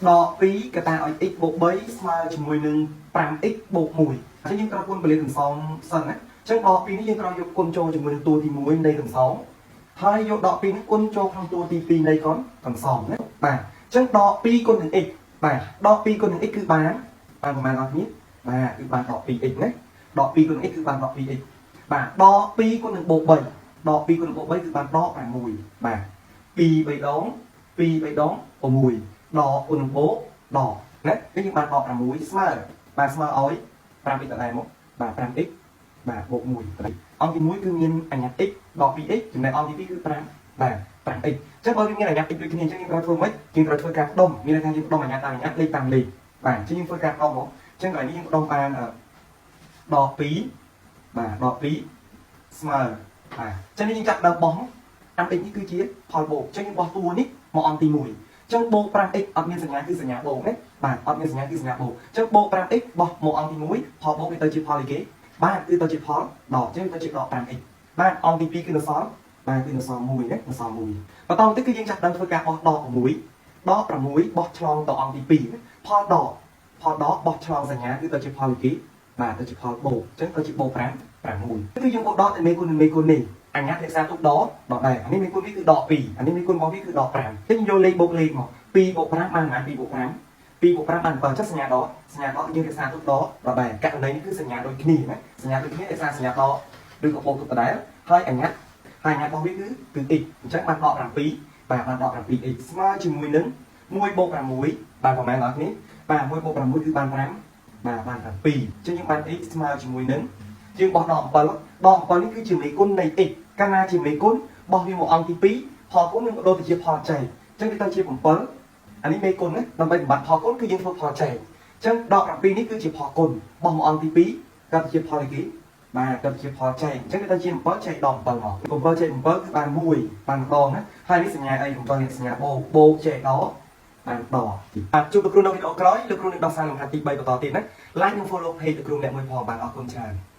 ដក2កតាឲ្យ x បូក3ស្មើជាមួយនឹង 5x បូក1អញ្ចឹងយើងត្រូវគុណពលានកំសងសិនណាអញ្ចឹងដក2នេះយើងត្រូវយកគុណចូលជាមួយនឹងតួទី1នៃកំសងហើយយកដក2នេះគុណចូលក្នុងតួទី2នៃកុនកំសងណាបាទអញ្ចឹងដក2គុណនឹង x បាទដក2គុណនឹង x គឺបានបានប្រហែលអស់គ្នាបាទគឺបានដក 2x ណាដក2គុណនឹង x គឺបានដក 2x បាទដក2គុណនឹងបូក3ដក2គុណនឹងបូក3គឺបានដក6បាទ2 3ដង2 3ដង6ដកគុណនឹងបូកដកណានេះយើងបានដក6ស្មើបាទស្មើឲ្យ 5x ដដែលមកបាទ 5x បាទបូក1អង្គទី1គឺមានអញ្ញត្តិ x ដក 2x ចំណែកអង្គទី2គឺ5បាទ 5x អញ្ចឹងបើវាមានអញ្ញត្តិ x ដូចគ្នាអញ្ចឹងយើងត្រូវធ្វើម៉េចយើងត្រូវធ្វើការផ្ដុំមានន័យថាយើងផ្ដុំអញ្ញត្តិតាមអញ្ញត្តិលេខតាមលេខបាទអញ្ចឹងយើងធ្វើការផ្ដុំមកអញ្ចឹងកន្លែងនេះយើងផ្ដុំបានដក2បាទដក2ស្មើបាទអញ្ចឹងនេះយើងចាប់ដើមបោះ 5x នេះគឺជាផលបូកអញ្ចឹងយើងបោះតួនេះមកអង្គទី1អញ្ចឹងបូក 5x អត់មានសញ្ញាគឺសញ្ញាបូកណាបាទអត់មានសញ្ញាគឺសញ្ញាបូកអញ្ចឹងបូក 5x បោះមកអង្គទី1ផលបូកវាទៅជាផលអីគេបាទគឺទៅជាផលដកអញ្ចឹងទៅជាដក 5x បាទអង្គទី2គឺនៅសល់បាទគឺនៅសល់1ណានៅសល់1បន្តមកទៀតគឺយើងចាប់ដើមធ្វើការបោះដក6ដក6បោះឆ្លងទៅអង្គទី2ផលដកផលដកបោះឆ្លងសញ្ញាគឺទៅជាផលអីគេបាទទៅជាផលបូកអញ្ចឹងទៅជាបូក5 6គឺយើងបូកដកតែមេគុណនឹងមេគុណនេះអញ្ញត្តិរក្សាទុកដកដកដែរអានេះមេគុណនេះគឺដក2អានេះមេគុណរបស់វាគឺដក5អញ្ចឹងយកលេខបូកលេខមក2បូក5បានប៉ុន្មាន2បូក5 2បូក5បាន7ចុះសញ្ញាដកសញ្ញាដកយើងរក្សាទុកដកដដែលករណីនេះគឺសញ្ញាដូចគ្នាណាសញ្ញាដូចគ្នារក្សាសញ្ញាដកឬក៏បូកទុកដដែលហើយអញ្ញត្តិហើយអញ្ញត្តិរបស់វាគឺគឺ x អញ្ចឹងបានដក7បាទបានដក 7x ស្មើជាមួយនឹង1បូក6បានប្រហែលដល់គ្នាបាទ1បូក6គឺបាន5បាទបាន7អញ្ចឹងយើងបាន x ស្មើជាមួយនឹងយើងបោះដក7ដក7នេះគឺជាមេគុណនៃ x កាលណាជាមេគុណបោះវាមកអង្គទី2ផលគុណនឹងបដូរទៅជាផលចែកអញ្ចឹងវាទៅជា7អានេះមេគុណណាដើម្បីបំបត្តិផលគុណគឺយើងធ្វើផលចែកអញ្ចឹងដក7នេះគឺជាផលគុណបោះមកអង្គទី2ក៏ទៅជាផលអីគេបាទក៏ទៅជាផលចែកអញ្ចឹងវាទៅជា7ចែកដល់7មក7ចែក7គឺបាន1បានម្ដងណាហើយនេះសញ្ញាអី7នេះសញ្ញាបូកបូកចែកដល់បានដកបាទជួបលោកគ្រូនៅវីដេអូក្រោយលោកគ្រូនឹងដោះស្រាយលំហាត់ទី3បន្តទៀតណា like និង follow page លោកគ្រូអ្នកមួយផងបាទអរគុណច្រើន។